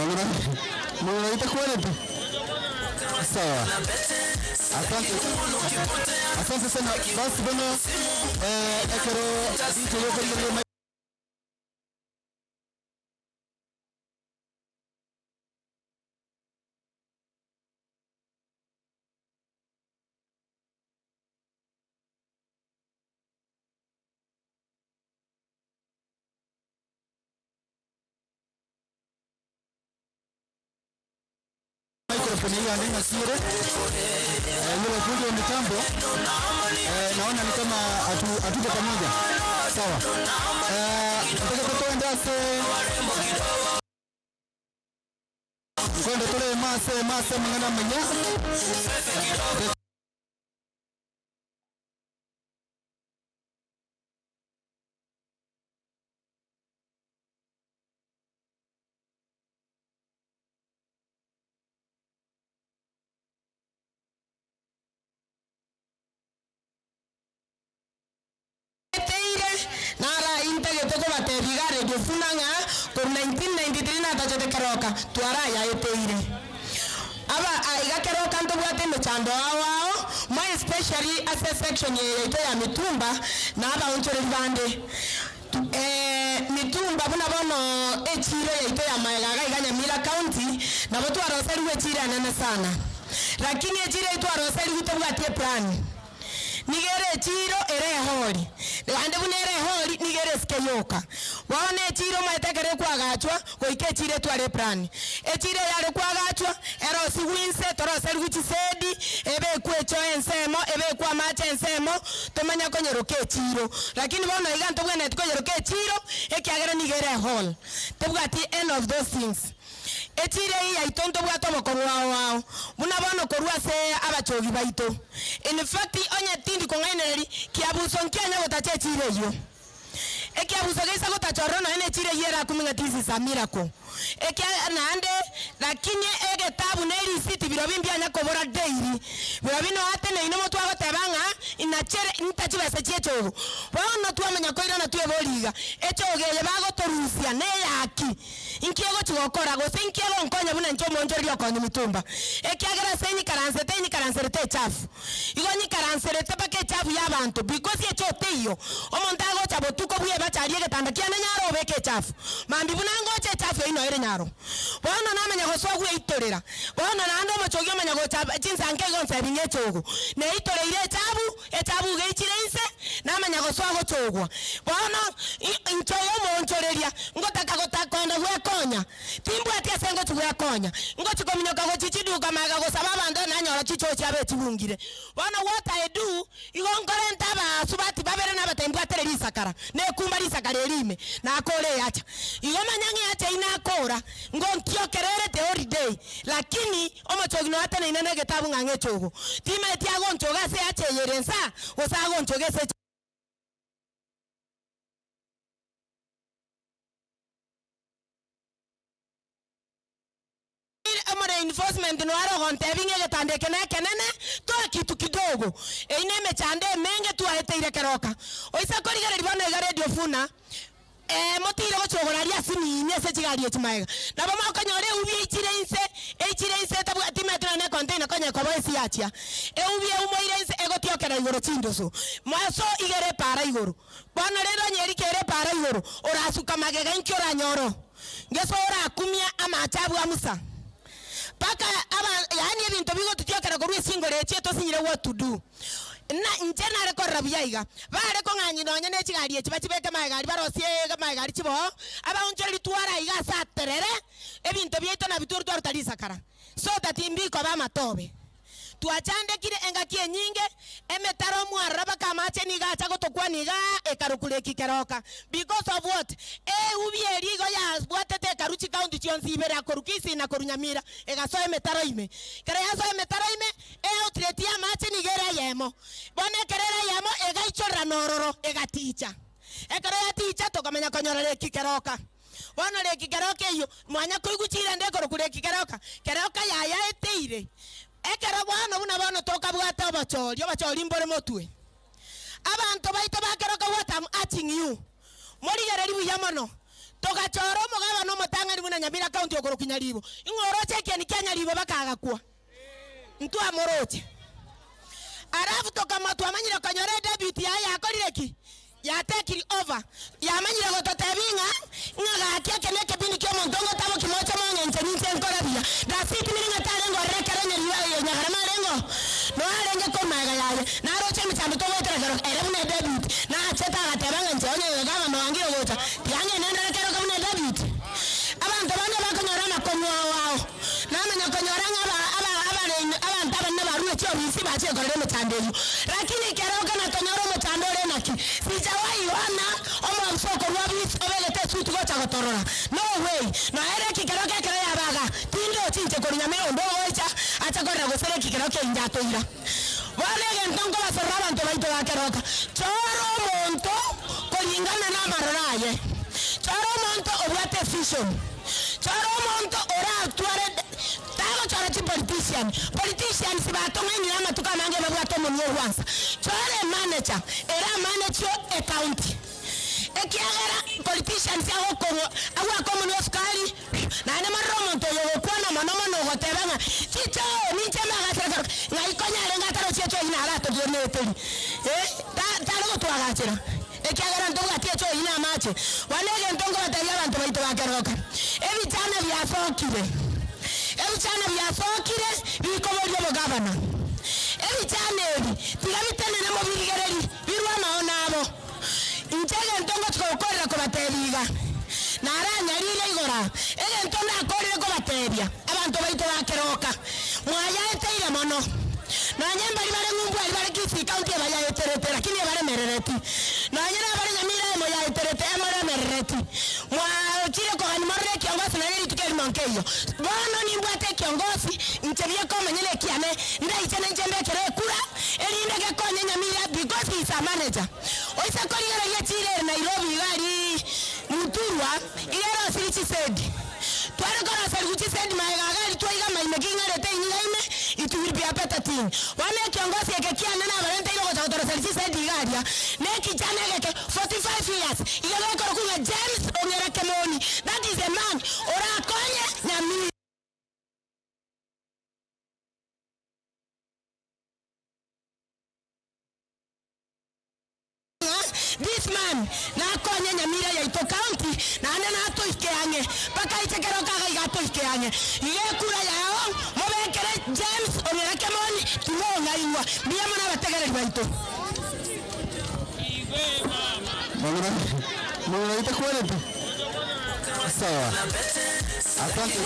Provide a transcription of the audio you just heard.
Mong'ina mong'ina oitakwaneti? Sawa. Asante. Asante sana. Basi bono eh, ekero DJ yokorigereria Microphone hii andinga sire eh, yule fundi wa mitambo eh, naona ni kama hatu- hatuko pamoja sawa. Eh, nataka tuende ase Nkonde tore mase mase mang'ana manya. Eteire, nara intagete kobatebia iga Radio Funa ng'a korwa 1993 natachete keroka, twarayaeteire. Aba aiga keroka ntobwate emechando ao ao, more especially ase esection eye yaito ya mitumba na abaonchoreri bande. Mitumba buna bono echiiro yaito ya magega iga iga Nyamira County, nabo twaroserigwe echiiro enene sana. Lakini echiiro eyio twaroserigwe tobwati eplan. Nigo ere echiiro ere ehori, naende buna ere ehori nigo ere esike yoka. Bono echiiro omanyete ekero ekwagachwa, goika echiiro etware eplan. Echiiro eyare kwagachwa, erosigwe inse, toroserigwe chisedi, ebekwe echoo ensemo, ebekwe amache ensemo, tomanye konyeroka echiiro. Lakini bono iga ntobwenereti konyeroka echiiro, ekiagera nigo ere ehall, tebwati any of those things. Echiira eye yaito ntobwate obokong'u ao ao, buna bono korwa ase abachogi baito. In fact, onye tindi kong'ainereria, kiabuso nkianya gotacha echiira eyio. Ekiabuso geisa gotacha ororo nonya nechiira eyio erakumie ng'a this is a miracle. Ekia naende lakini egetabu ne erisiti birobio mbianya kobora daily. Birobio noateneine omotwe agoteba ng'a inachere nta chibesa chi'echogo. Bono twamanya koirana tweborie iga, echogo eye bagotorusia neyaki? Inki egochia gokora, gose inki egonkonya buna inche omoonchoreria okonya emitumba? Ekiagera ase nyikaranserete, nyikaranserete echafu. Igo nyikaranserete mpaka echafu y'abanto, because echo teiyo. Omonto agocha botuko bw'ebacha arie egetanda kiane nyaro obeke echafu. Mambia buna ngocha echafu eyio noere nyaro. Bono namanya gosoa gweitorera. Bono naende omochogi omanya gocha chinsa nke igo onsebi ng'a echogo. Neitoreire echabu, Echabu geichire inse, namanya gosoa gochogwa. Bono inche oyo omoonchoreria, ngotaka gotakonda gwekonya, timbwati ase ngochia gwekonya. Ngochia kominyoka gochia chiduka magega gosaba abanto nanyora chichoo chiabo echibungire. Bono what I do, igo nkorenta abasubati babere nabatebia mbwatere risakara, nekumba risakara eri ime, nakora eacha. Igo manya ng'a eacha eyio nakora, ngontiokerere the holiday, lakini Omochogi noateneine negetabu ng'a ng'echogo. Timaeti agonchoga ase eacha eye ere nsa, gose agonchoga ase. Omoreinforcement noare ogontebia ng'a egetanda eke nekenene, toa kitu kidogo. Eyio nemechando emenge twaeteire keroka. Oise korigereria bono iga Radio Funa. Ee, motiire gochia aria ase emiini ase chigari echi magega. Nabo mokonyora eubi eichire inse, eichire inse etabwati timanyeti nonya ne container konya ekoba ase yachia. Eubi eumoire inse egotiokera igoro chindoso. Moaso iga ere epaara igoro. Bono rende onye erika ere epaara igoro, orasuka magega inki oranyore oo? Ngeso orakumia amache abwo a Musa. Mpaka aba yaani ebinto bigotutiokera korwa esingoro echi etosinyire what to do. Na inche nare korora buya iga, bare kong'anyia nonya ne chigari echi bachibeke magega aria barosie magega aria chiboo, abaonchoreri tware aiga ase aterere, ebinto biaito nabitwe twaruta risakara, so that mbikoba amatobe. Twachandekire engaki enyinge, emetaro mwarora mpaka amache nigo acha gotokwania igaa ekarokwa Lake Keroka. Because of what? Eubi eria igo yabwatete ekaru chikaunti chionsi ibere akorwa Kisii na korwa Nyamira, egasoa emetaro ime. Ekero yasoa emetaro ime, Eoutlet y'amache nigo ere eyemo. Bono ekero ere eyemo, egaichorera nororo, egaticha. Ekero yaticha, tokamanya konyora Lake Keroka. Bono Lake Keroka eyio, mwanya koigwa chirende ekorokwa Lake Keroka, Keroka yayaeteire. Ekero bono buna bono tokabwata obochori, obochori mbore motwe. Abanto baito ba Keroka what am urging you, morigererie buya mono. Togachora omogabana omotang'ani buna Nyamira County okorokwa Nyaribo. Ing'o oroche ekieni kia Nyaribo baka agakwa? Ntwamoroche. Alafu tokamwa twamanyire konyora edebute yaye yakorire ki? Yatekiri over. Yamanyire gototebia ng'a ng'a gaki eke nekebindi kiomonto ngotaboki moche mong'enche ninche nkore buya. Does it mean ng'a tarenge ororo ekero Nyaribo eye Nyagarama arenge oo? Noe arenge korwa magega yaye. Naroche emechando togoetera kero ere buna edebute. Nachete agateba ng'a inche onye gavana oangire gocha tiang'ende ndore keroka buna edebute. Abanto bande bakonyora amakong'u ao ao. Namanya konyora ng'a aba, aba, abaremi, abanto abanene barure chiofisi bachie korora emechando eyio. Lakini keroka natonyore omochando ore naki? Sijawahi ona omoafisa okorwa ofisi obegete esuti gocha gotorora. No way! Nonya ere keroka ekero yaba igaa, tindochi inche korwa nyamira onde ogocha ache korora gose ere keroka inche atoira. Bono egento nkobasorora abanto baito ba keroka, chora omonto koringana namaroro aye. Chora omonto obwate evision. Chora omonto oratware tagochora chipolitician. Politicians batong'ainire amatuko amange babwate omonwa ogwansa. Chora emanager ere amanage ecounty. Ekiagera politicians agokong'wa agwake omonwa esukari naende morore omonto oyo ogokwana mono mono ogoteba ng'a chichoo ninche mbagachere kero ng'ai konya arenge atarochi echoo eyio naro atogeneteri eh tare gotwagachera. Ekiagera ntobwati echoo na amache. Bono egento nkobatebia abanto baito ba keroka, ebichana biasokire, ebichana biasokire bikoboria obogabana. Ebichana ebi tiga bitenene mobirigererie, birwe amaono abo. Inche egento ngochia gokorera kobatebia iga, naranyarire igoro aa, egento ndakorire kobatebia abanto baito ba keroka, mwayaeteire mono. Nonye mbari bare ng'umbu aria bare Kisii County ebayaeterete lakini ebaremerereti. Nonye nabare Nyamira emo yaeterete emoremerereti. Mwachire kogania morore ekiongosi naye rituko erimo nkeiyo. Bono nimbwate ekiongosi inche bieka omonyene ekiane ndaiche nainche mbekere ekura erinde gekonye Nyamira because he is a manager. Oise korigereria echira ere Nairobi iga aria Muturwa iga erosirie chisedi. Tware koroserigwa chisedi magega agari twaiga maime king'arete inyiga ime, it will be a better thing. Bono ekiongosi eke kiane nabarenteire ogocha gotoroseria chisedi iga aria, na ekichana egeke, 45 years, iga gekorokwa ng'a James Ong'era Kemoni, that is a man orakonye Nyamira. Ng'a this man nakonye Nyamira yaito county naende natoike ang'e mpaka inche keroka iga iga atoike ang'e. Iga ekura yao mobekere James Ong'era Kemoni timong'ainwa. Mbuya mono abategereri baito. Mong'ina oito kwerete? Sawa. Asante.